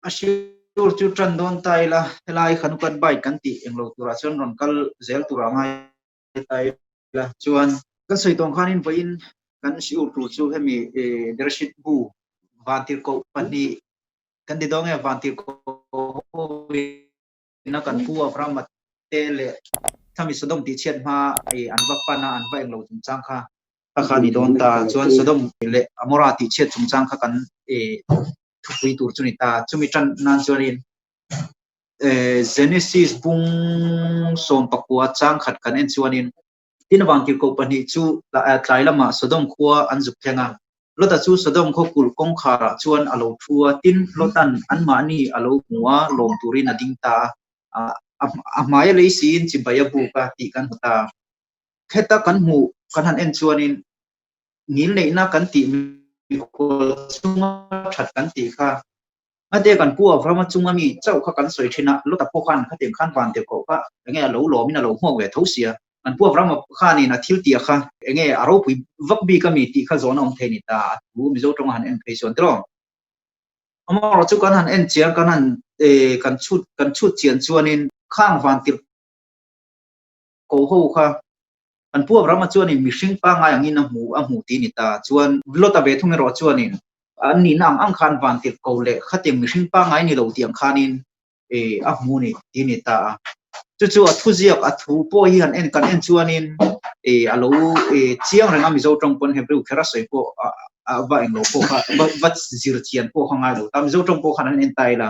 A shiur chu tan dawn ta ila, helai Hanukkah bike kan tih englo turah chuan rawn kal zel turah ngai ta ila chuan. Kan sawi tawng khanin vawiin kan shiur tur chu hemi Bereshit bu vantirhkoh pahnih kan ti dawn nge vantirhkoh hoin a kan pu Abrahama te leh khami Sodom tihchhiat hma an va pan a an va englo chungchang kha Kha kha ni dawn ta. Chuan Sodom leh Amora tihchhiat chungchang kha kan thupui tur chu ni ta. Chumi tan nan chuanin Genesis bung 14 chang khat kan en chuanin tin vangtirhkoh pahnih chu tlai lamah Sodom khua an zuk thleng a. Lota chu Sodom khaw kulh kawngkharah chuan a lo thu a, tin Lota'n anmahni a lo hmu a, lawm turin a ding ta a. A hmaia lei siin chibai a buk a tih kan hmu ta. Heta kan hmuh kan han en chuanin ngil neihna kan tih mikhual chunga that kan tih kha ngate kan pu Avrama chunga mi chauh kha kan sawi thin a, Lota pawh khan khatiang khan van tirhkoh kha enge a lo lawmin a lo hmuak ve tho sia. Kan pu Avrama khanin a thil tih kha enge a ropui vak bik ami tih kha zawhna awm thei ni ta a thu Mizo tawnga han en phei chuan tiraw. Amaherawhchu chu kan han en chiang kan han kan chhut kan chhut chian chuanin khang van tirh ko ho kha kan pu Abrahama chuanin mihring pangngai angin a hmu a hmu tih a ni ta. Chuan Lota ve thung erawh chuanin an nihna ang ang khan vantirh ko leh khatiang mihring pangngai ni lo tih ang khanin a hmu ni tih a ni ta a. Chu chu a thuziak a thu pawh hi han en kan en chuanin a lo chiang reng a Mizo tawng pawn Hebrew kher a sawi pawh a va englo pawh kha va zir chian pawh kha ngai lo ta. Mizo tawng pawh khan an en ta ila.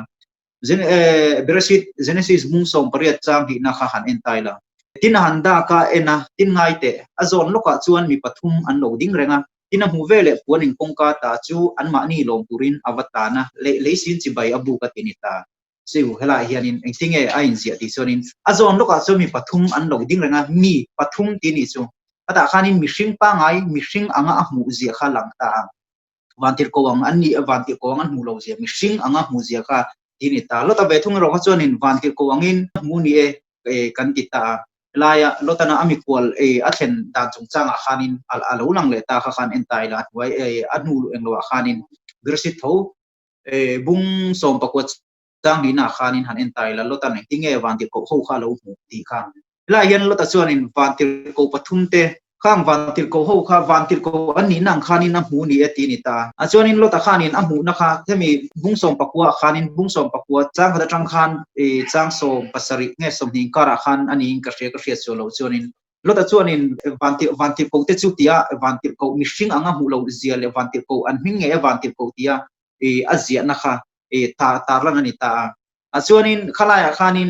Bereshit, Genesis bung 18 chang hnihna kha han en ta ila. Tin a han dak a, en a, tin ngai teh. A zawn lawkah chuan mi pathum an lo ding reng a, tin a hmuh veleh puan in kawngka ta chu anmahni lawm turin a va tan a, leh leisin chibai a buk a ti ni ta. Chu helaiah hianin engtinge a inziah tih chuanin a zawn lawkah chuan mi pathum an lo ding reng a, mi pathum tih nih chu. Atah khanin mihring pangngai, mihring anga a hmuh zia kha lang ta a. Vantirhkoh ang an nih, vantirhkoh ang an hmuh lo zia, mihring anga hmuh zia kha ti ni ta. Lota ve thung erawh kha chuanin vantirhkoh angin hmu ni e kan ti ta a. Helaia Lotana a mikhual a thlen dan chungchangah khanin a lo lang leh ta kha khan en ta ila a hnuai a hnu luh engloah khanin Birsit tho bung 19 chang hnihnaah khanin han en ta ila Lotan engtinge vantirhkoh ho kha a lo hmuh tih kha. Helaiah hian Lota chuanin vantirhkoh pathum te khang vantirhkoh ho kha vantirhkoh an nihna ang khanin a hmu ni e tih a ni ta a. Chuanin Lota khanin a hmuhna kha hemi bung 19 ah khanin bung 19 chang khat atang khan chang 17 nge 20 inkarah khan a niin ka hria ka hriat sual loh chuanin Lota chuanin vantirhkoh te chu tia vantirhkoh mihring anga hmuh loh zia leh vantirhkoh an hming ngei a vantirhkoh tia a ziahna kha tarlan a ni ta a. A chuanin khalaiah khanin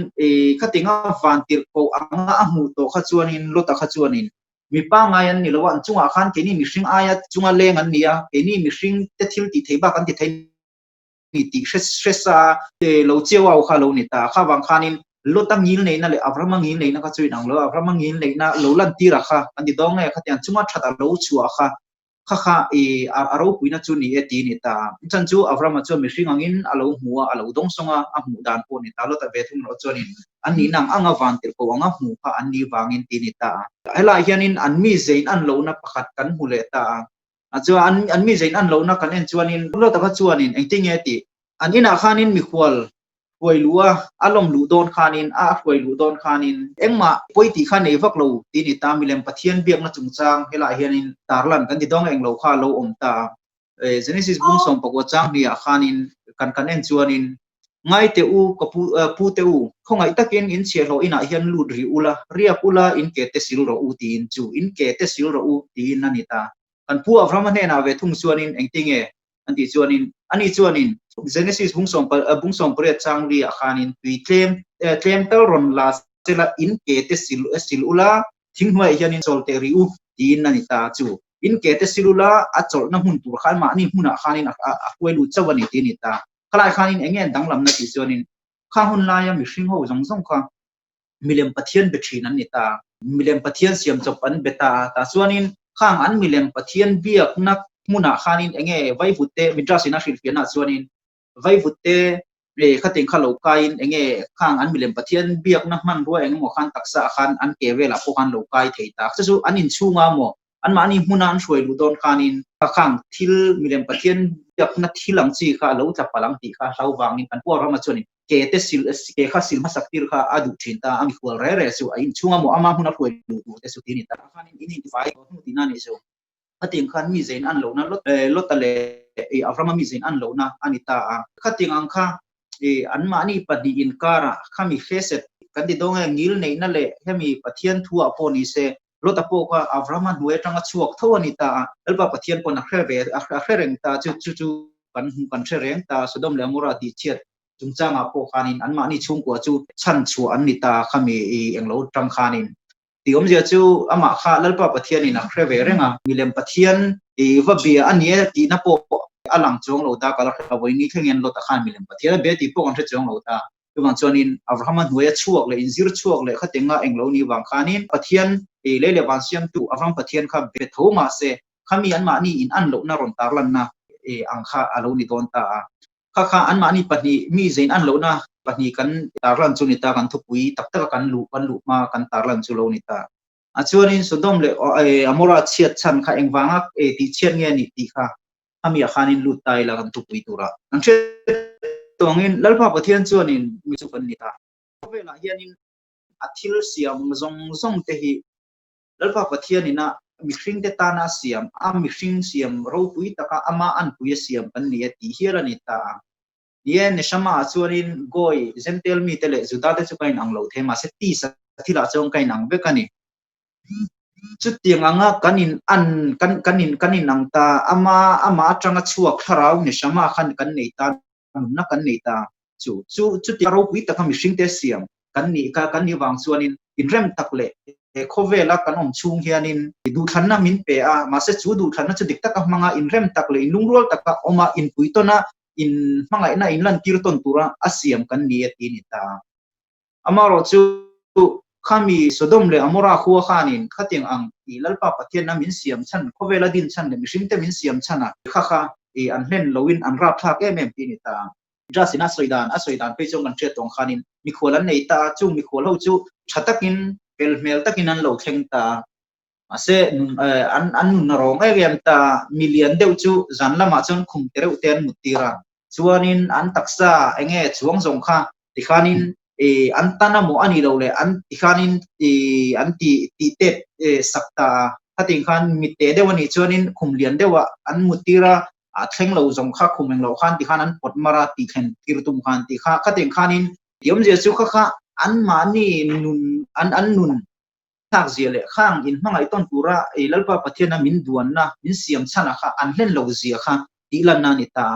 khatinga vantirhkoh anga a hmuh tawh kha chuanin Lota kha chuanin mi pangngai an ni lo a, an chungah khan keini mihring aia chunga leng an ni a, keini mihring te thil tih theih bak an ti thei ni tih hre hre sa lo chiau au kha lo ni ta. Kha vang khanin Lota ngil neihna leh Abrahama ngil neihna kha chu inang lo a, Abrahama ngil neihna lo lantira kha an ti dawng nge khatiang chunga that a lo chhuah kha Kha kha i a ropuina chu ni e ti ni ta. Chan chu Avrama chuan mihring angin a lo hmu a, a lo dawngsawng a, a hmuh dan pawh ni ta. Lota ve thung erawh chuanin an nihna ang anga vantirhkoh anga hmuh kha an nih vangin ti ni ta a. Helaiah hianin an mi zein an lohna pakhat kan hmu leh ta a. A chuan an an mi zein an lohna kan en chuanin Lota kha chuanin engtinge tih an inah khanin mikhual hruai luh a, a lawm luh dawn khanin, a hruai luh dawn khanin engmah pawi tih kha nei vak lo tih a ni ta. Milem Pathian biakna chungchang helaiah hianin tarlan kan ti dawng englo kha a lo awm ta a. Genesis bung 19 chang hniah khanin kan kan en chuanin, Ngai teh u, ka pu pu te u, khawngaih takin in chhiahhlawh inah hian lut rih ula, riak ula, in ke te sil rawh u tiin chu in ke te sil rawh u tiin a ni ta. Kan pu Avrahama hnenah ve thung chuanin engtinge an tih chuanin ani chuanin Genesis bung sawm bung 18 chang li ah khanin tui tlem tlem tal rawn la sela in ke te sil sil ula thing hnuaiah hianin chawl teh rih u tiin a ni ta chu in ke te sil ula a chawlhna hmun tur khan mahni hmunah khanin a hruai lut chauh a ni tih a ni ta. Khalai khanin eng nge an danglamna tih chuanin kha hun laia mihring ho zawng zawng kha milem Pathian be thin an ni ta. Milem Pathian siam chawp an be ta a, tah chuanin khang an milem Pathian biakna hmunah khanin enge vaivut te Midrash in a hrilhfiahnaah chuanin vaivut te khatin kha lo kaiin enge khang an milem Pathian biakna hmanrua engemaw khan taksa ah khan an ke velah pawh khan lo kai thei ta. Chu chu an inchhunga maw anmahni hmuna an hruai luh dawn khanin khang thil milem Pathian. biakna thil ang chi kha a lo tla palh ang tih kha hlau vangin kan Pu Abrahama chuanin ke te sil ke kha sil hmasak tir kha a duh thin ta a, mikhual re re chu a inchhung a maw ama hmun a hruai luh tur te chu ti a ni ta. Khanin in intifai hnu tihna a nih chu. Khatiang khan mi zein an lohna Lota leh Abrahama mi zein an lohna a ni ta a. Khatiang ang kha anmahni pahnih inkarah khami hreset kan ti dawn nge ngil neihna leh hemi Pathian thuah pawh ni se Lota pawh kha Abrahama hnuai atanga chhuak tho a ni ta a. Lalpa Pathian pawn a hre ve a hre reng ta chu chu chu kan hmu kan hre reng ta Sodom leh Amorah tihchhiat chungchangah pawh khanin anmahni chhungkua chu chhanchhuah an ni ta khami englo tang khanin. Tih awmzia chu amah kha Lalpa Pathianin a hre ve reng a, milem Pathian i va bia a ni e tihna pawh a lang chuang lo ta, ka la hre lo, vawiin thlengin Lota khan milem Pathian a bia tih pawh kan hre chuang lo ta. Chuvang chuanin Abrahama hnuaia chhuak leh inzir chhuak leh khatenga englo ni vang khanin Pathian i lei leh van siamtu Abraham Pathian kha be tho mahse khami anmahni in an lohna rawn tarlanna ang kha a lo ni dawn ta a. Kha kha anmahni pahnih mi zein an lohna pahnih kan tarlan chu ni ta, kan thupui tak taka kan luh kan luh hma kan tarlan chu lo ni ta. A chuanin Sodom leh Amora chhiat chhan kha engvanga tih chhiat nge a nih tih kha khamiah khanin lut ta ila kan thupui turah kan hriat tawngin Lalpa Pathian chuanin mi chu kan ni ta. Khawvelah hianin a thil siam zawng zawng te hi Lalpa Pathianin a mihringte tana a siam, a mihring siam ropui taka ama anpui a siam kan ni e tih hial a ni ta a. Ni e, Neshama ah chuanin Goi, Jentail mite leh Juda te chu ka inang lo thei, mahse tisa thilah chuan ka inang vek a ni. Chutiang anga kan in an, kan, kan in, kan inang ta, ama, ama atanga chhuak thlarau Neshama khan kan nei ta, nunna kan nei ta. Chu, chu, chutiang ropui taka mihringte siam kan nih kha kan nih vang chuanin inrem tak leh he khawvela kan awm chhung hianin duhthlanna min pe a, mahse chu duhthlanna chu dik taka hmanga inrem tak leh inlungrual taka awma inpui tawn a, inhmangaihna inlantir tawn tura a siam kan ni e ti a ni ta. Amaherawh chu khami Sodom leh Amora khua khanin khatiang ang i Lalpa Pathianna min siam chhan, khawvela din chhan leh mihringte min siam chhan a, kha kha i an hlen loin an rapthlak em em ti a ni ta. Judge in a sawi dan, a sawi dan phei chuan kan hriat tawng khanin mikhual an nei ta a, chung mikhual ho chu tha takin, fel hmel takin an lo thleng ta a. Mahse, nun an an nun a rawng em em ta a, mi lian deuh chu zan lamah chuan khum te reuh te an mut tir a, chuanin an taksa eng nge chuang zawng kha tikhanin ih an tan amaw a nih loh leh an tikhanin ih an ti tih tet sak ta a, khatin khan mitte deuh a nih chuanin khum lian deuhah an mut tir a, a thleng lo zawng kha khum eng loh khan tikhan an pawt mar a tih thlen tir tum khan tih kha khatin khanin tih awmzia chu kha kha anmahni nun an an nun thlak zia leh khang in hmangaih tawn tura ei Lalpa Pathiana min duanna min siam chhan a kha an hlen lo zia kha tih lanna a ni ta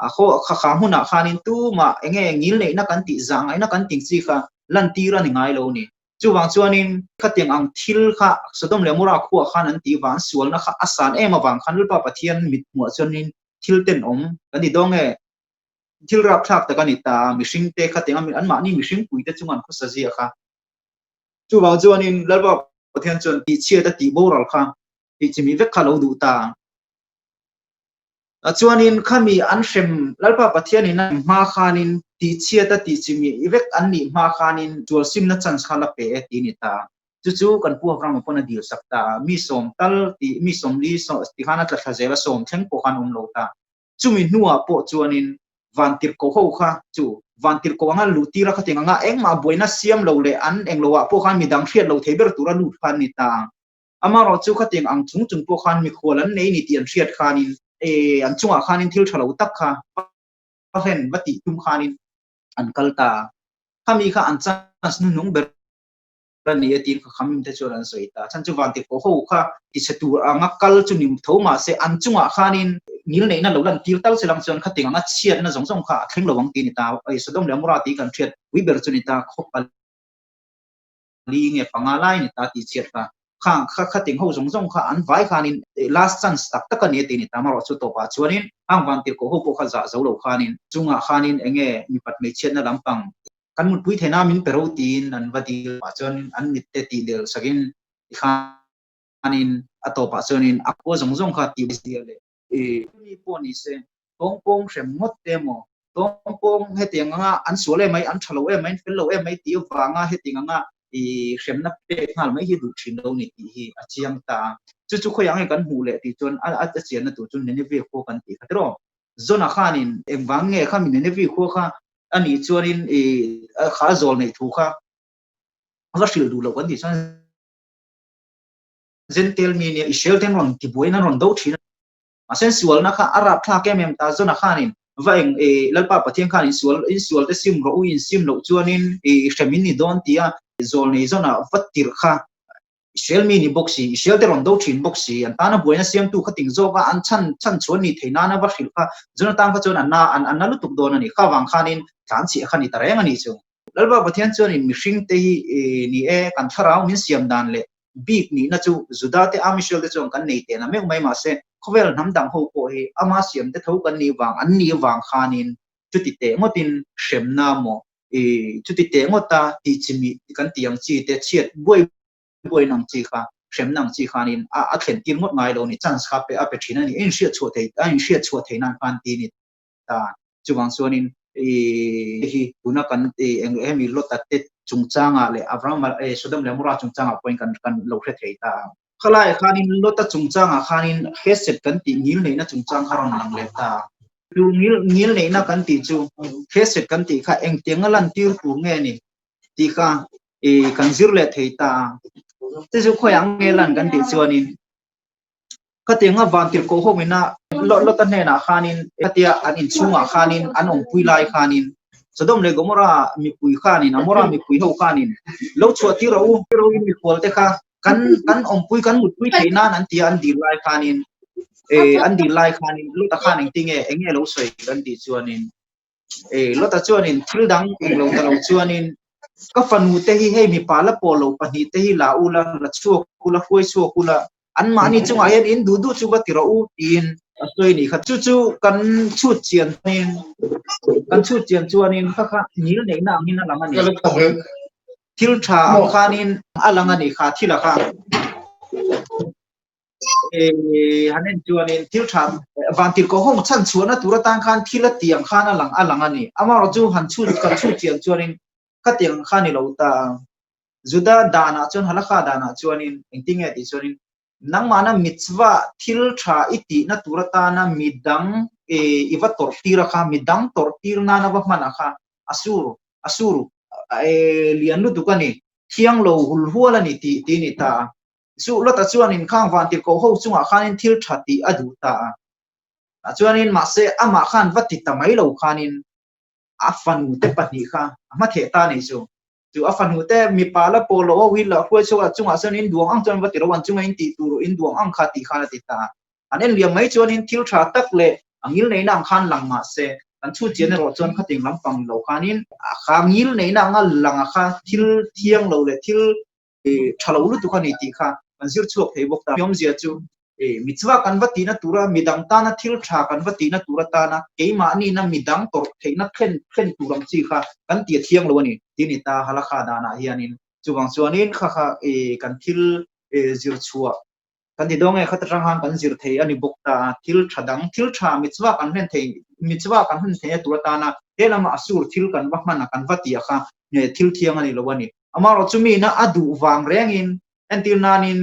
a khaw kha kha hmunah khanin tumah enge ngil neihna kan tih zah ngaihna kan ting chi kha lantir a ni ngai lo a ni. Chuvang chuanin khatiang ang thil kha Sodom leh Amora khuaah khan an tih vang, sualna kha a san em avang khan Lalpa Pathian mit hmuah chuanin thil tenawm kan ti dawn nge? Thil rapthlak tak a ni ta a, mihringte khatiang a anmahni mihring puite chunga an khawsa zia kha. Chuvang chuanin Lalpa Pathian chuan tihchhiat a tih boral kha tihchimih vek kha a lo duh ta a. Chuanin khami an hrem Lalpa Pathianin a hma khanin tihchhiat a tihchimih vek an nih hma khanin tualsimna chance kha la pe e ti a ni ta. Chu chu kan Pu Abrahama pawn a dil sak ta a, mi sawm tal tih mi sawmli ti khan a tla thla zel a, sawm thleng pawh khan awm lo ta. Chumi hnuah pawh chuanin vantirhkoh ho kha chu vantirhkoh anga luh tir a khatiang anga engmah buaina siam lo leh an engloah pawh khan midang hriat lo thei ber tura lut kha an ni ta ang. Amaherawh chu khatiang ang chung chung pawh khan mikhual an nei ni tih an hriat khanin eh an chungah khanin thil tha lo tak kha va hlen va tih tum khanin an kal ta a. Khami kha an chance hnuhnung ber a ni a tiin kha khamim te chuan an sawi ta. Chhan chu vantirhkoh ho kha tichhe tur anga kal chu ni tho mahse an chungah khanin ngil neihna lo lan tir tal che lang chuan khatiang anga chhiatna zawng zawng kha a thleng lo ang tih a ni ta. Sodom leh Amora tih kan hriat pui ber chu a ni ta khawp a. li nge panga lai ni ta tih chhiat kha khang kha khating ho zawng zawng kha an vai khanin last chance tak tak a ni a ti ni ta marawh chu tawpah chuanin hang van tirhkoh ho pawh kha zah zo lo khanin chungah khanin enge mipat hmeichhiatna lampang kan mutpui theihna min pe ro tiin an va dil pah chuan an mitte tih del sakin tikhanin a tawpah chuanin a khua zawng zawng kha tih zia leh Mi pawh ni se, tawngpawng hrem ngawt te maw? Tawngpawng hetiang anga an sual em mai, an tha lo em mai, an fel lo em mai tih avanga hetiang anga i hremna pek nghal mai hi duh thin lo ni tih hi a chiang ta a. Chu chu khawiah nge kan hmuh leh tih chuan a chianna tur chu Nineveh khua kan tih kha tiraw? Jona khanin engvang nge kha mi Nineveh khua kha a nih chuanin kha a zawl neih thu kha a va hrilh duh loh kan tih chuan Jentail mi nia Israel te an rawn tibuaiin an rawn do thin a. Mahse sualna kha a rapthlak em em ta Jona khanin va eng Lalpa Pathian khan insual insual te sim rawh u insim loh chuanin hrem in ni dawn tia zawlnei Jona va tirh kha Israel mi ni bawk si, Israel te rawn do thin bawk si, an tana buaina siamtu kha ting zawka an chhan chhan chhuan ni thei nana va hrilh kha Jona tan kha chuan a na an na lutuk dawn a ni. Kha vang khanin tlan chhiah kha ni ta reng a nih chu. Lalpa Pathian chuanin mihring te hi ni e, kan thlarau min siam dan leh bik nihna chu Juda te Amisrael te chuan kan nei teh na meuh mai mahse khawvel hnam dang ho pawh hi ama siam te tho kan nih vang an nih vang khanin chuti teh ngawtin hremna maw i chuti teh ngawta tih chimih kan tih ang chi te chhiat buai buai ang chi kha hremna ang chi khanin a a thlen tir ngawt ngai lo ni chance kha pe a pe thin a ni a inhriat chhuah thei a inhriat chhuah theih nan khan ti ni ta chuvang chuanin i hi tuna kan i eng hemi Lota te chungchangah leh Abraham Sodom leh Amora chungchangah pawhin kan kan lo hre thei ta ang. Khalaiah khanin Lota chungchangah khanin Hesed kan tih ngil neihna chungchang kha rawn lang leh ta. Chu ngil ngil neihna kan tih chu Hesed kan tih kha engtianga lantir tur nge ni tih kha i kan zir leh thei ta a. Chu chu khawiah nge lan kan tih chuanin Khatianga vantirhkoh ho ina Lota hnenah khanin khatia an inchhungah khanin an awmpui lai khanin Sodom leh Gomorrah mipui khanin Amorah mipui ho khanin lo chhuah tir rawh u, in mikhual te kha kan kan awmpui kan mutpui theih nan an tia an dil lai khanin an dil lai khanin Lota khan engtinge enge lo sawi kan tih chuanin Lota chuanin thil dang englo ta lo chuanin ka fanu te hi hei mipa la pawh lo pahnih te hi la ula la chhuak ula hruai chhuak ula anmahni chungah hian in duh duh chu va ti rawh u tiin a sawi ni kha. Chu chu kan chhut chian chuanin kan chhut chian chuanin kha kha ngil neihna angin a lang a ni. Thil tha ang khanin a lang a ni kha thil a kha. Han en chuanin thil tha vantirhkoh ho chhan chhuahna tur atan khan thil a ti ang khan a lang a lang a ni. Amaherawhchu chu han chhut kan chhut chian chuanin khatiang ang kha ni lo ta ang. Juda danah chuan Halakha danah chuanin engtin nge tih chuanin nangmahna mitzvah thil tha i tihna tur atana midang i va tawrh tir a kha midang tawrh tir nana va hman a kha a sur a sur lian lutuk a ni thiang lo hul hual a ni tih tih a ni ta a. Chu Lota chuanin khang vantirhkoh ho chungah khanin thil tha tih a duh ta a. Tah chuanin mahse amah khan va ti ta mai lo khanin a fanu te pahnih kha a hma theh ta ni chu. Chu a fanu te mipa la pawh loh ho hi la hruai chhuak a chungah chuan in duang ang chuan va ti ro an chunga in tih tur in duang ang kha tih khan a ti ta a. An en liam mai chuanin thil tha tak leh a ngil neihna ang khan lang mahse kan chhut chian erawh chuan khating lampang lo khanin a kha ngil neihna anga lang a kha thil thiang lo leh thil tha lo lutuk a ni tih kha kan zir chhuak thei bawk ta. Awmzia chu mitzvah kan va tihna tura midang tana thil tha kan va tihna tur atana keimahniina midang tawrh theihna thlen thlen tur ang chi kha kan ti a thiang lo a ni tih a ni ta halakha danah hianin. Chuvang chuanin kha kha kan thil zir chhuah Kan ti dawn nge khat atang khan kan zir thei a ni bawk ta a, thil tha dang, thil tha mitzvah kan hlen thei, mitzvah kan hlen theihna tur atana he lama a sur thil kan va hman a, kan va tih a kha thil thiang a ni lo a ni. Amaherawh chu miin a duh vang rengin entir nanin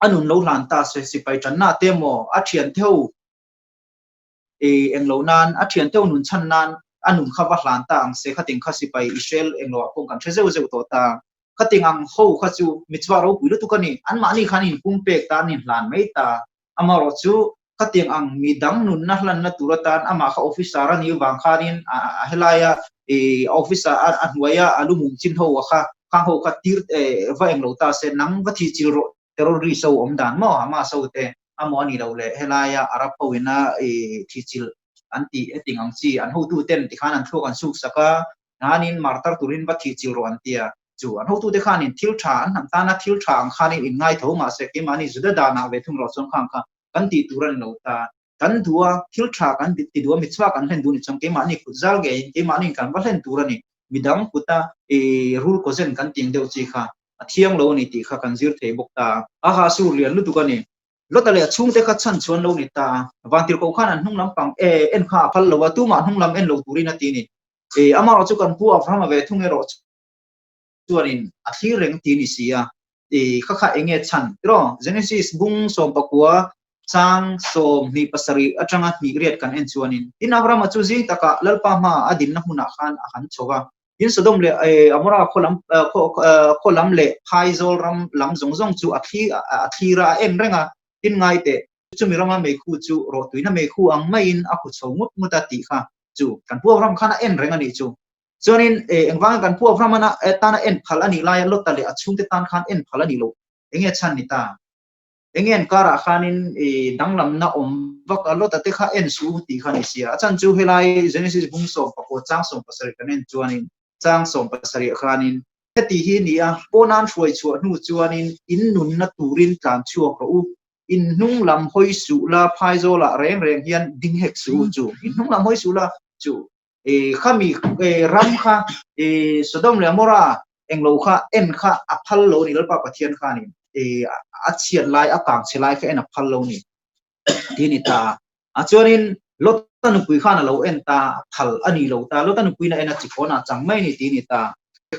a nun lo hlan ta se, sipai tanna te emaw a thiante ho eng lo nan, a thiante ho nun chhan nan a nun kha va hlan ta ang se, khating kha sipai Israel eng loah pawh kan hre zeuh zeuh tawh ta. Khating ang ho kha chu mitzvah ropui lutuk a ni. Anmahni khan inpumpek ta, an inhlan mai ta. Amaherawh chu khatiang ang midang nunna hlanna tur atan amah kha officer a nih vang khanin a helaia officer a hnuaia a lumum chin ho kha khang ho kha tir va eng lo ta se, nang va thih chil rawh terrorist ho awm dan maw Hamas ho te amaw a nih loh leh helaia Arab ho ina thih chilh an tih heti ang chi an hotu ten tikhan an thluak an suk sak a Nanin martar turin va thih chilh rawh an ti a, chu an hotute khanin thil tha an hnam tana thil tha ang khanin in ngai tho mahse keimahni Juda danah ve thung rawh chuan khang kha kan tih tur a ni lo ta. Kan duh a, thil tha kan ti duh a, mitzvah kan hlen duh ni chuan keimahni kut zal ngeiin keimahniin kan va hlen tur a ni. Midang kuta i rul kawzen kan tih ang deuh chi kha a thiang lo a ni tih kha kan zir thei bawk ta. A ha sur lian lutuk a ni. Lota leh a chhungte kha chhan chuan lo ni ta a, vantirhkoh khan an hnung lampang e en kha a phal lo a, tumah hnung lam en lo turin a ti a ni. E, amaherawh chu kan pu Abrahama ve thung erawh chuanin a thlir reng ti ni si a, e, kha kha enge chhan tiraw? Genesis bung 19. Chang 27 atanga hnih riat kan en chuanin, tin Abrahama chu zing takah Lalpa hmaah a dinna hmunah khan a han chho va. Tin Sodom leh Amora khaw lam leh phaizawl ram lam zawng zawng chu a thlir a, a en reng a. Tin ngai teh, chumi rama meikhu chu rawhtuina meikhu ang maiin a khu chho ngut ngut a tih kha chu kan Pu Abraham khan a en reng a nih chu. Chuanin engvangin kan Pu Abraham tana en phal a nih laia Lota leh a chhungte tan khan en phal a nih loh? Enge chhan ni ta? Enge an karah khanin danglamna awm vak a Lota te kha en suh u tih kha a ni sia. A chhan chu helai Genesis bung 19 chang 17 kan en chuanin chang 17 khanin heti hi a ni a, Pawnan hruai chhuah hnu chuanin in nunna turin tlan chhuak rawh u, in hnung lam hawi suh la phaizawlah reng reng hian ding hek suh u chu, in hnung lam hawi suh la chu Khami ram kha Sodom leh Amora englo kha en kha a phal lo ni Lalpa Pathian khanin a chhiat lai a kang chhe lai kha en a phal lo ni ti ni ta a chuanin Lota nupui khan a lo en ta phal a ni lo ta Lota nupuiin a en a chikhawn ah chang mai ni ti ni ta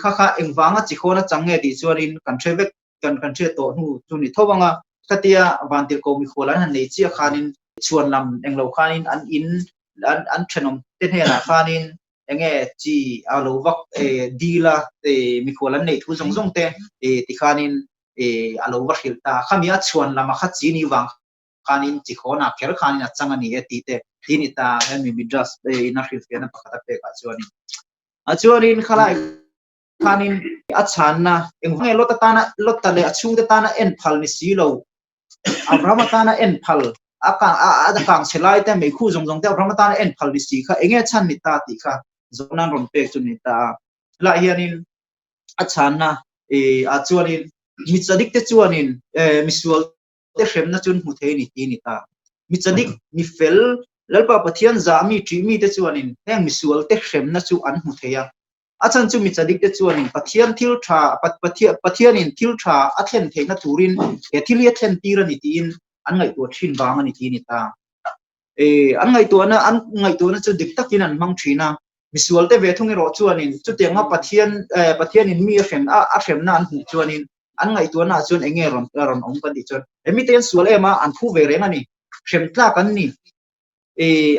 kha kha engvanga chikhawn a chang nge tih chuanin kan hre vek kan kan hriat tawh hnu chu ni tho anga khatia vantirhkoh mikhual an han nei chiah khanin chhuan lam englo khanin an in an an thenawm te hnenah khanin enge chi a lo vak dil a mikhual an neih thu zawng zawng te tikhanin a lo va hrilh ta khami a chhuan lama kha chi ni vang khanin chi khawnah kher khanin a chang a ni e tih te ti ni ta hemi midrash in a hrilhfiahna pakhat a pekah chuanin a chuanin khalai khanin a chhanna engvang nge Lota tana Lota leh a chhungte tana en phal ni si lo Abrahama tana en phal a kang a kang chhe lai te meikhu zawng zawng te Abrahama tana en phal ni si kha enge chhan ni ta tih kha zawhna an rawn pek chu ni ta a hianin a chhanna ah chuanin mi chadik te chuanin misual te hremna chu an hmu thei a ni ti a ni ta. Mi chadik, mi fel, Lalpa Pathian zah mi ṭih mi te chuanin heng misual te hremna chu an hmu thei a. A chhan chu mi chadik te chuanin Pathian thil tha, Pathianin thil tha a thlen theihna turin he thil hi a thlen tir a ni tiin an ngaihtuah thin vang a ni ti a ni ta. An ngaihtuahna, an ngaihtuahna chu dik takin an hmang thin a. Misual te ve thung erawh chuanin chutianga Pathian, Pathianin mi a hrem, a hremna an hmuh chuanin an ngaihtuahna ah chuan eng nge rawn rawn awm kan tih chuan he mite hian sual em a, an phu ve reng a ni, hrem tlak an ni.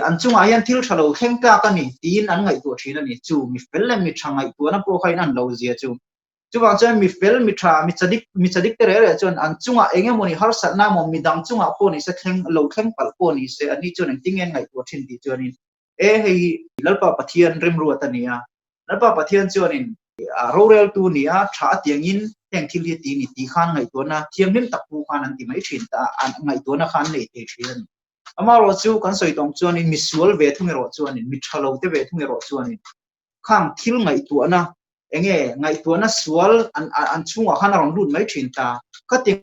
An chungah hian thil tha lo thleng tlak a ni tiin an ngaihtuah thin a ni. Chu mi fel leh mi tha ngaihtuahna pawh kha in an lo zia chu. Chuvang chuan mi fel, mi tha, mi chadik, mi chadik te reh reh chuan an chungah eng emawni harsatna emaw midang chungah pawh ni se thleng lo thleng palh pawh ni se anni chuan engtin nge an ngaihtuah thin tih chuanin e hei hi Lalpa Pathian remruat a ni a. Lalpa Pathian chuanin a roreltu ni a tha a tiangin heng thil hi ti ni tih khan ngaihtuahna thianghlim tak pu khan an ti mai thin ta a, ngaihtuahna khan an nei thei thin a ni. Amaherawh chu kan sawi tawng chuanin mi sual ve thung erawh chuanin, mi tha lo te ve thung erawh chuanin khang thil ngaihtuahna enge ngaihtuahna sual an an chhungah khan a rawn lut mai thin ta. Khati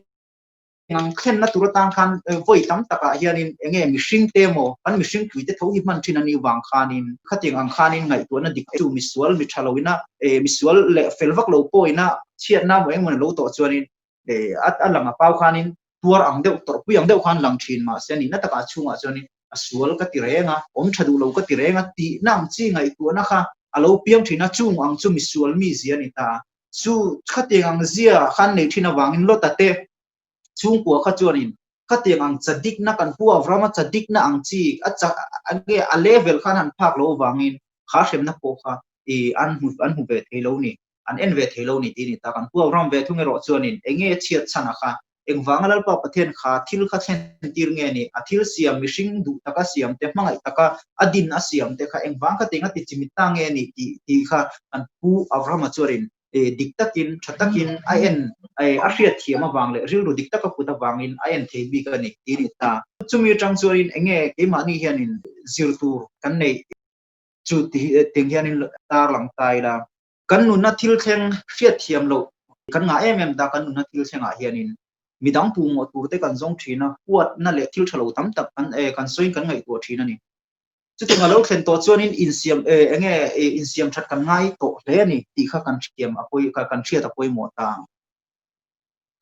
ang thlenna tur atan khan vawi tam takah hianin enge mihring te emaw kan mihring pui te tho hi hman thin a nih vang khanin khatiang ang khanin ngaihtuahna dik chu mi sual mi tha loina mi sual leh fel vak lo pawhina chhiatna emaw engemaw lo tawh chuanin a lang a pau khanin tuar ang deuh tawrhpui ang deuh khan lang thin mahse a nihna takah chhungah chuanin a sual ka ti reng a, awm tha duh lo ka ti reng a tihna ang chi ngaihtuahna kha a lo piang thin a, chung ang chu misual mi zia a ni ta. Chu khatiang ang zia khan nei thin avangin Lota te chhungkua kha chuanin khatiang ang chadikna kan pu Avrama chadikna ang chi a chak nge a level khan han phak lo avangin kha hremna pawh kha i an hmu an hmu ve thei lo ni. An en ve thei lo ni tih a ni ta. Kan pu Avram ve thung erawh chuanin eng nge chhiat chhan a kha? Engvanga Lalpa Pathian kha thil kha thlen tir nge ni? A thil siam mihring duh taka siam te, hmangaih taka a din a siam te kha engvang kha tinga ti chimit ta nge ni tih tih kha kan pu Avrama chuanin dik takin, tha takin a en a hriat thiam avang leh rilru dik taka put avangin a en thei bik a ni tih a ni ta. Chumi atang chuanin eng nge keimahni hianin zir tur kan neih chu tih ting hianin tarlang ta ila. Kan nunna thil thleng hriat thiam loh kan ngah em em ta, kan nunna thil thlengah hianin midang puhmawh tur te kan zawng thin a, huatna leh thil tha lo tam tak kan kan sawiin kan ngaihtuah thin a ni. Chutiang a lo thlen tawh chuanin insiam eng nge insiam that kan ngai tawh hle a ni tih kha kan thiam a pawi kan hriat a pawimawh ta.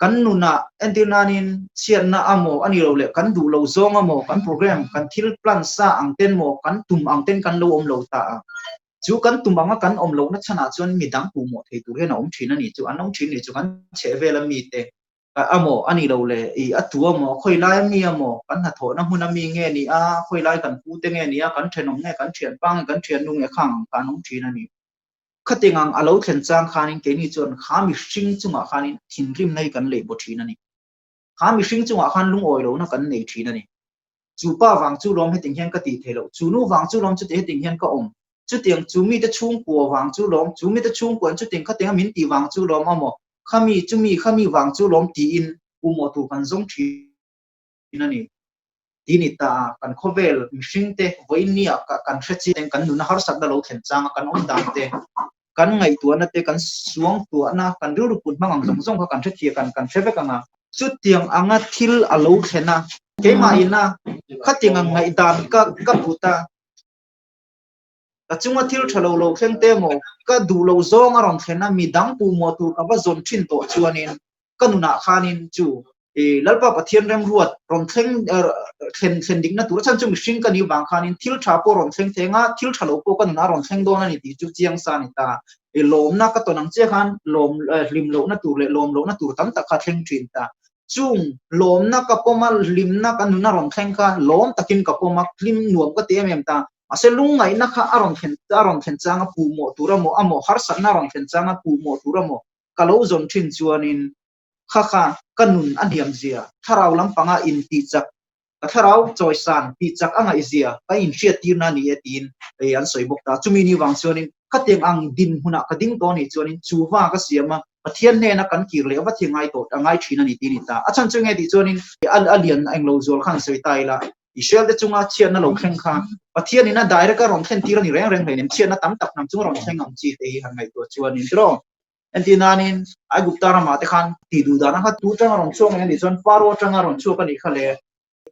Kan nunah entir nanin chhiatna a maw a ni lo leh kan duh lo zawng a maw kan program kan thil plan sa ang ten maw kan tum ang ten kan lo awm lo ta a. Chu kan tum anga kan awm lohna chhanah chuan midang puhmawh thei tur hian a awm thin a ni chu, an awm thin a ni chu kan chhehvel a mite. Amaw a nih loh le i a tu amaw khawi lai a mi amaw kan hnathawhna hmun a mi nge ni a, khawi lai kan pu te nge ni a, kan thenawm nge, kan thianpa nge, kan thiannu nge khang ang kha an awm thin a ni. Khatiang ang a lo thlen chang khanin keini chuan kha mihring chungah khanin thinrimna hi kan leh baw thin a ni. Kha mihring chungah khan lungawi lohna kan nei thin a ni. Chu pa vang chu lawm hetiang hian ka tih theih loh, chu nu vang chu lawm chuti hetiang hian ka awm, chutiang chu mite chhungkua vang chu lawm, chu mite chhungkuain chutiang khatianga min tih vang chu lawm amaw, khami chumi khami vang chu lawm tiin pumawh tur kan zawng thin a ni. Ti ni ta a, kan khawvel mihringte vawiin nia kan hre chiang kan nuna harsatna lo thlen changa kan awm dan te, kan ngaihtuahna te, kan suangtuahna, kan rilru put hmang ang zawng zawng kha kan hre thiah kan hre vek ang a. Chutiang anga thil a lo thlen a, keimah ina khatiang ang ngaihdan ka ka put a, ka chunga thil tha lo lo thleng te maw, ka duh lo zawng a rawn thlen a, midang puhmawh tur ka va zawn thin tawh chuanin ka nunah khanin chu i Lalpa Pathian remruat rawn thleng thlen thlen dikna tur a chhan chu mihring ka nih vang khanin thil tha pawh rawn thleng theng a, thil tha lo pawh ka nunah rawn thleng dawn a ni tih chu chiang sa a ni ta. I lawmna ka tawn ang chiah khan lawm hlim lohna tur leh lawm lohna tur tam tak kha thleng thin ta. Chung lawmna ka pawm a, hlimna ka nuna rawn thleng kha lawm takin ka pawm a, hlim nuam ka ti em em ta. Mahse lungngaihna kha a rawn thlen a rawn thlen chang a puhmawh tur amaw amaw harsatna a rawn thlen chang a puhmawh tur amaw ka lo zawn thin chuanin kha kha ka nun a hniam zia, thlarau lampanga intih chak, ka thlarau chawisan tih chak a ngaih zia ka inhriat tirna a ni e tiin an sawi bawk ta. Chumi ni vang chuanin khatiang ang dinhmunah ka ding tawh a nih chuanin chu va ka siam a, Pathian hnena kan kir leh vat hi ngai tawh a ngai thin a ni tih a ni ta. A chhan chu nge tih chuanin a lian englo zual khan sawi ta ila, Israel te chunga chhiatna lo thleng kha Pathian in a direct a rawn thlen tir a ni reng reng hleinem, chhiatna tam tak hnam chunga rawn thleng ang chi te hi han ngaihtuah chuanin tiraw. Entir nanin Aigupta ramah te khan tih duh dana kha tu atanga rawn chhuak nge anih chuan Pharaoh atanga rawn chhuak anih kha le.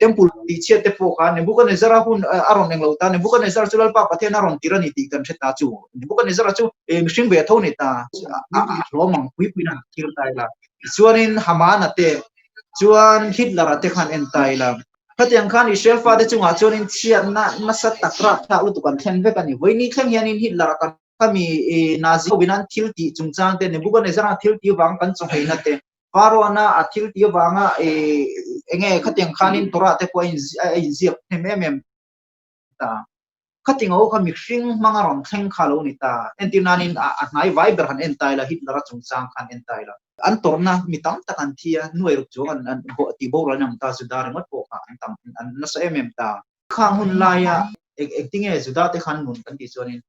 Temple tih chhiat te pawh kha Nebuchadnezzar-a hun a rawn englo ta, Nebuchadnezzar chu Lalpa Pathian a rawn tir a ni tih kan hre ta chu. Nebuchadnezzar-a chu mihring ve tho ni ta, a hlawm ang pui puiin a han thlir ta ila. Tichuanin Hamana te chuan Hitler-a te khan en ta ila. Khatiang khan Israel fate chungah chuanin chhiatna nasa tak rapthlak lutuk an thlen vek a ni. Vawiini thleng hianin Hitler-a kan khami Nazi hovin an thil tih chungchang te, Nebuchadnezzar-a thil tih avanga kan chawngheina te, Pharaoh-na a thil tih avanga eng nge khatiang khanin Torah te pawh a inziak hnem em em ta. Khatiang ho kha mihring hmanga rawn thleng kha lo ni ta. Entir nanin a hnai vai ber han en ta ila, Hitler-a chungchang khan en ta ila. An tawrhna mi tam tak an thi a, nuai ruk chuang an tih boral an awm ta, Juda ringawt pawh kha an tam an nasa em em ta. Khang hun laia engtinge Juda te khan nun kan tih chuanin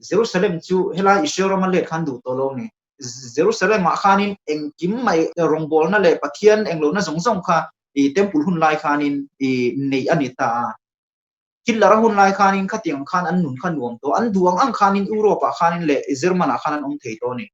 Jerusalem chu helai Israel rama let khan duh tawh lo a ni. Jerusalem-ah khanin engkim mai rawngbawlna leh Pathian englohna zawng zawng kha i temple hun lai khanin i neih a ni ta a. Hitler-a hun lai khanin khatiang khan an nun kha nuam tawh, an duh ang ang khanin Europe-ah khanin leh German-ah khan an awm thei tawh a ni.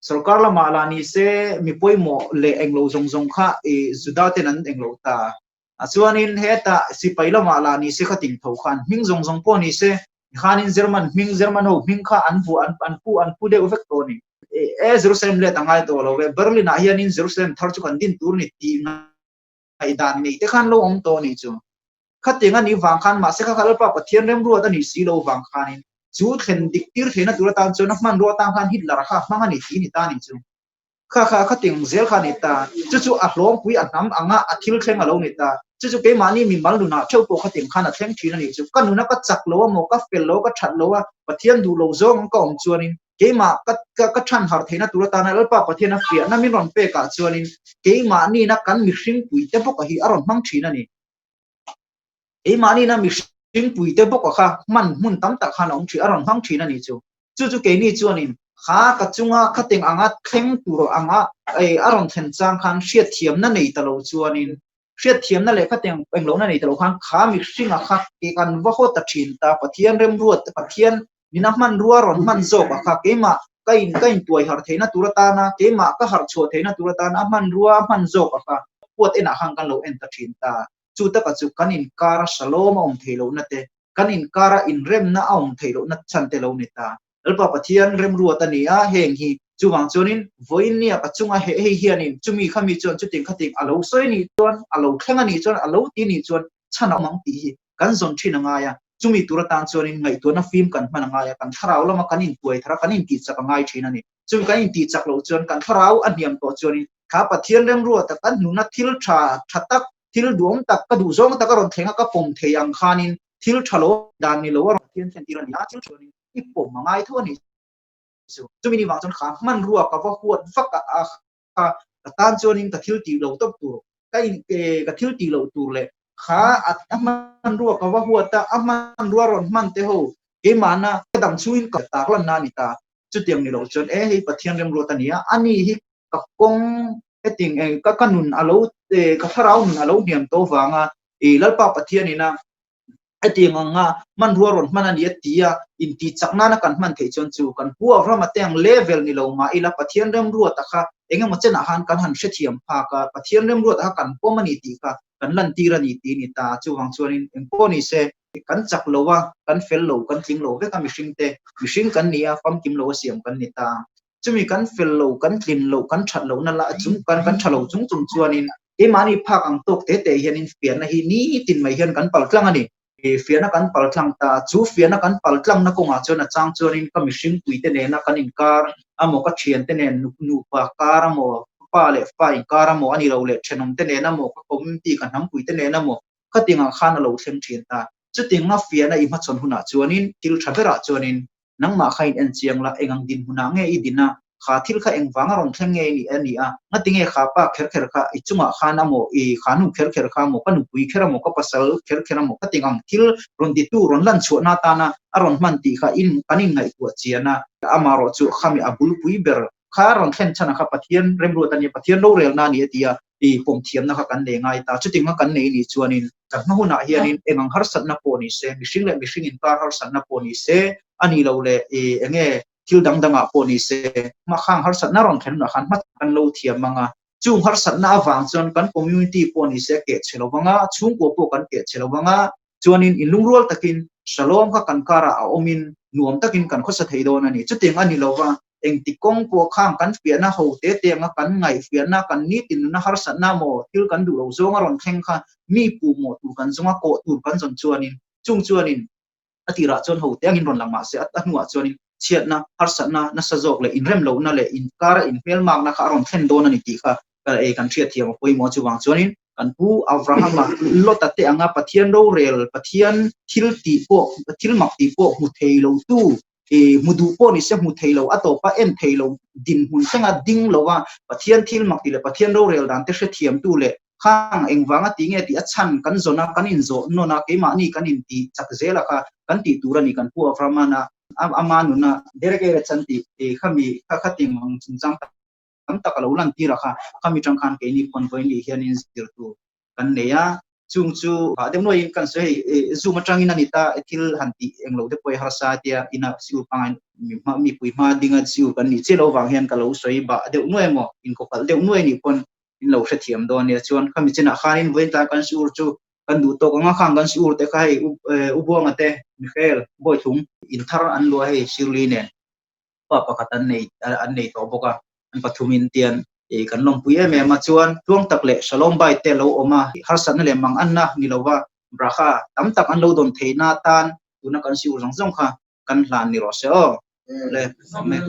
Sorkar lamah lah ni se mi pawimawh leh englo zawng zawng kha i Juda ten an englo ta. A chuanin hetah sipai lamah lah ni se kha ting tho khan hming zawng zawng pawh ni se khanin German hming German ho hming kha an vuah an an pu an pu deuh vek tawh a ni. E Jerusalem let a ngai tawh lo ve Berlin ah hianin Jerusalem thar chu kan din tur ni tih ngaihdan nei te khan lo awm tawh a nih chu. Khatiang a nih vang khan mahse kha kha Lalpa Pathian remruat a nih si lo vang khanin chu thlen dik tir theihna tur atan chuan a hmanrua atan khan Hitler-a kha a hmang a ni tih ni ta a nih chu. Kha kha khatiang zel kha a ni ta. Chu chu a hlawmpui a hnam anga a thil thleng a lo ni ta. Chu chu keimahni mimal nunah theuh pawh khatiang khan a thleng thin a nih chu. Ka nuna ka chak lo a maw, ka fel lo a, ka that lo a, Pathian duh lo zawng ang ka awm chuanin keimah ka ka than harh theihna tur atana Lalpa Pathian a fiahna min rawn pekah chuanin keimahni-na kan mihring puite bawka hi a rawn hmang thin a ni. Keimahni-na mihring puite bawka kha hman hmun tam tak khan a awm thin, a rawn hmang thin a ni chu. Chu chu keini chuanin kha ka chunga khateng anga thleng tur anga a rawn thlen chang khan hriatthiamna nei ta lo chuanin hriatthiamna leh khateng englohna nei ta lo khan kha mihringa kha ke kan va haw ta thin ta Pathian remruat Pathian nina hmanrua rawn hman zawk a kha keimah ka in ka intuai harh theihna tur atana keimah ka harh chhuah theihna tur atana a hmanrua a hman zawk a kha puat enah khan kan lo en ta thin ta. Chu taka chu kan inkara shalom a awm theih lohna te, kan inkara inremna a awm theih lohna chhan te lo ni ta. Lalpa Pathian remruat a ni a, heng hi chuvang chuanin vawiinnia ka chunga heh hei hianin chumi khami chuan chuting khating a lo sawi a nih chuan, a lo thleng a nih chuan, a lo ti a nih chuan chhan a awm ang tih hi kan zawn thin a ngai a. Chumi tur atan chuanin ngaihtuahna fim kan hman a ngai a, kan thlarau lama kan intuai thar a, kan intihchak a ngai thin a ni. Chumi kan intih chak loh chuan kan thlarau a hniam tawh chuanin kha Pathian remruata kan hnuna thil tha tha tak, thil duhawm tak, ka duhzawng tak a rawn thleng a ka pawm thei ang khanin thil tha lo dan ni lo a rawn Pathian thlen tir a ni a, thil chuanin i pawm a ngai tho a ni chu. Chumi ni vang chuan kha hmanrua ka va huat vak a kha ka tan chuanin ka thil tih lo tawp tur, ka in ka thil tih loh tur leh kha a hmanrua ka va huat a, a hmanrua rawn hman te ho keimahna ka dam chhungin ka tak lanna a ni ta. Chutiang ni loh chuan e hei Pathian remruat a ni a, ani hi ka kawng heting ka ka nun a lo ka thlarau nun a lo hniam tawh vanga i Lalpa Pathian ina hetiang anga hmanrua rawn hman a ni a ti a, intih chak nana kan hman theih chuan chu kan pu Avrahama te ang level ni lo mah ila Pathian remruata kha engemaw chenah khan kan han hrethiam phak a, Pathian remruata kha kan pawm a ni tih kha kan lantir a ni tih a ni ta. Chuvang chuanin engpawh ni se kan chak lo a, kan fel lo, kan tling lo vek a mihringte, mihring kan ni a, famkim lo a siam kan ni ta. Chumi kan fel lo, kan tlin lo, kan that lohna lah chung kan kan tha lo chung chung chuanin keimahni phak ang tawk te te hianin fiahna hi nitin mai hian kan pal tlang a ni. Fiahna kan pal tlang ta, chu fiahna kan pal tlangna kawngah chuan a chang chuanin ka mihring puite nena kan inkar amaw, ka thiante nen nupa kar amaw, ka pa leh fa inkar amaw a ni lo leh thenawmte nen amaw, ka community ka hnampuite nen amaw khatingah khan a lo thleng thin ta. Chutinga fiahna i hmachhawn hunah chuanin thil tha berah chuanin Nangmah kha in en chiang la, eng ang dinhmunah nge i din a, kha thil kha engvanga rawn thleng nge i a ni a, ngati nge kha pa kher kher kha i chungah khan a maw, i kha nu kher kher kha maw, ka nupui kher a maw, ka pasal kher kher a maw, ka ting ang thil rawn titu rawn lan chhuahna atana a rawn hman tih kha in kan inngaihtuah chian a, amaherawh chu khami a bulpui ber kha rawn thlen chhan a kha Pathian remruat a nia, Pathian rorelna a ni a ti a, i pawm thiamna kha kan nei ngai ta. Chutinga kan nei nih chuanin kan hma hunah hianin eng ang harsatna pawh ni se, mihring leh mihring inkar harsatna pawh ni se, a nih loh leh i eng nge thil dang dangah pawh ni se, hma khang harsatna rawn thlen hunah khan hma kan lo thiam ang a. Chung harsatna avang chuan kan community pawh ni se a keh chhe lo vang a, chhungkua pawh kan keh chhe lo vang a, chuanin inlungrual takin Shalom kha kan karah a awmin nuam takin kan khawsa thei dawn a ni. Chutiang a ni lo va, engti kawng pawh khang kan fiahna ho te te anga kan ngaihfiahna, kan nitin nuna harsatna maw thil kan duh lo zawng a rawn thleng kha mi puh mawh tur kan zawnga kawh tur kan zawn chuanin chung chuanin a tirah chuan ho te angin rawn lang mahse a hnuah chuanin chhiatna, harsatna nasa zawk leh inremlohna leh inkara inhmelmakna kha a rawn thlen dawn a ni tih kha kan hriatthiam a pawimawh chuvang chuanin kan pu Avrahama Lota te anga Pathian rorel, Pathian thil tih pawh, thil mak tih pawh hmu thei lo tu, hmu duh pawh ni se hmu thei lo, a tawpa en thei lo dinhmun thlenga ding lo a Pathian thil mak tih leh Pathian rorel dan te hrethiam tu leh khang engvanga ti nge tih a chhan kan zawn a, kan inzawh nawn a, keimahni kan intih chak zel a kha kan tih tur a ni kan pu Avrahama ama nuna Derek Ere chan tih khami kha khating ang chungchang tam tak a lo lan tir a kha, khami tang khan keini pawn vawiin lih hianin zir tur kan nei a, chung chu ah deuh nuaiin kan sawi hei zoom atangin a ni ta thil han tih englo te pawh hi harsa tia ina siur pangai mi hma mipui hma dinga siur kan nih chiah loh vang hian ka lo sawi bah deuh nuai emaw inkawkalh deuh nuai nih pawn in lo hrethiam dawn nia chuan khami chinah khanin vawiin tlai kan siur chu kan duh tawk anga khang kan siur te kha hei Ubuanga te Michael Bawithung in thar an luah hei Shirley nen. pa pakhat an nei an nei tawh bawk a, an pathumin tian ih kan lawmpui em em a, chuan tluang tak leh Shalom Bai te lo awm a, harsatna leh mang anna ni lova bracha tam tak an lo dawn theihna atan tuna kan siur zawng zawng kha kan hlan ni rawh se aw. Le, Amen.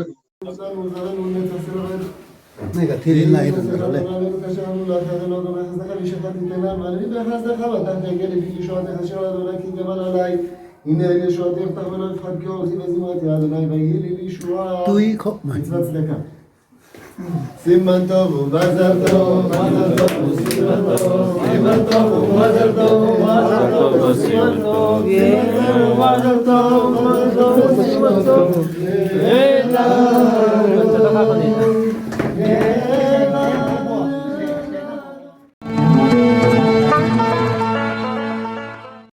Tui khawp mai.